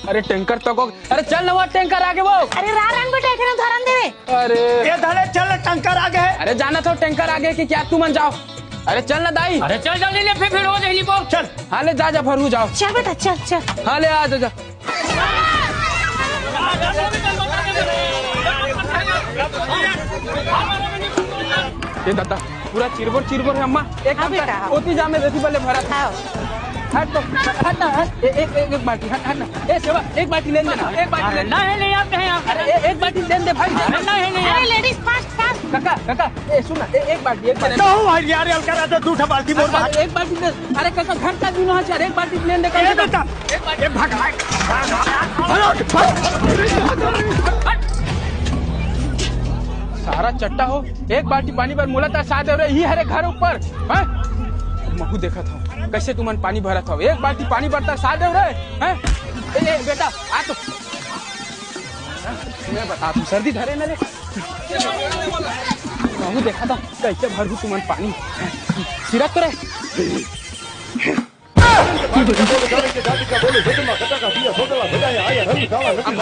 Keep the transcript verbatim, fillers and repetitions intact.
अरे टैंकर तको, अरे चल ना, वो टैंकर आगे वो। अरे रा रंग बेटा, एखने धरन देवे। अरे ए धले चल, टैंकर आगे हे। अरे जाना तो टैंकर आगे कि क्या, तुमन जाव। अरे चल ना दाई। अरे चल जल्दी ले, फिर फिर हो जाएगी वो। चल। हाँ ले जा जा भरू जाव। चल बेटा चल चल। हाँ ले आ जा जा। ए दादा, पूरा चिरबोर चिरबोर हे अम्मा। एक हाँ काम कर, बेटा, हाँ। ओती जा, मैं देखी बले भरत। हाँ। हट तो, हट ना, हट। ए, एक, एक, एक बाल्टी, हट, हट ना। ए सेवा, एक बाल्टी लेन देना, एक बाल्टी लेन। ना हे, नहीं आते हैं आप। अरे ए, एक बाल्टी लेन दे भाई। अरे ना हे, नहीं अरे आते। Ladies fast fast. काका, काका, ए सुन ना, ए, एक बाल्टी, एक बाल्टी। का हो भाई यार, हल्का रहता, दू ठा बाल्टी मोर अरे, पास। एक बाल्टी दे। अरे काका, घर का दिन हो, चल, एक बाल्टी लेन दे, ए काका। दादा, एक बाल्टी। ए भगवान। सारा चट्टा हो, एक बाल्टी पानी बर मोला तरसा देव रे, ही हरे घर ऊपर, हैं? महू देखत हव, कैसे तुमन पानी भरत हव, एक बाल्टी पानी बर तरसा देव रे, हैं? ए, ए, बेटा, आ तो। मैं बता तू, सर्दी धरे न रे। महू देखत हव, कैसे भरहू तुमन पानी। सिरक तो रे।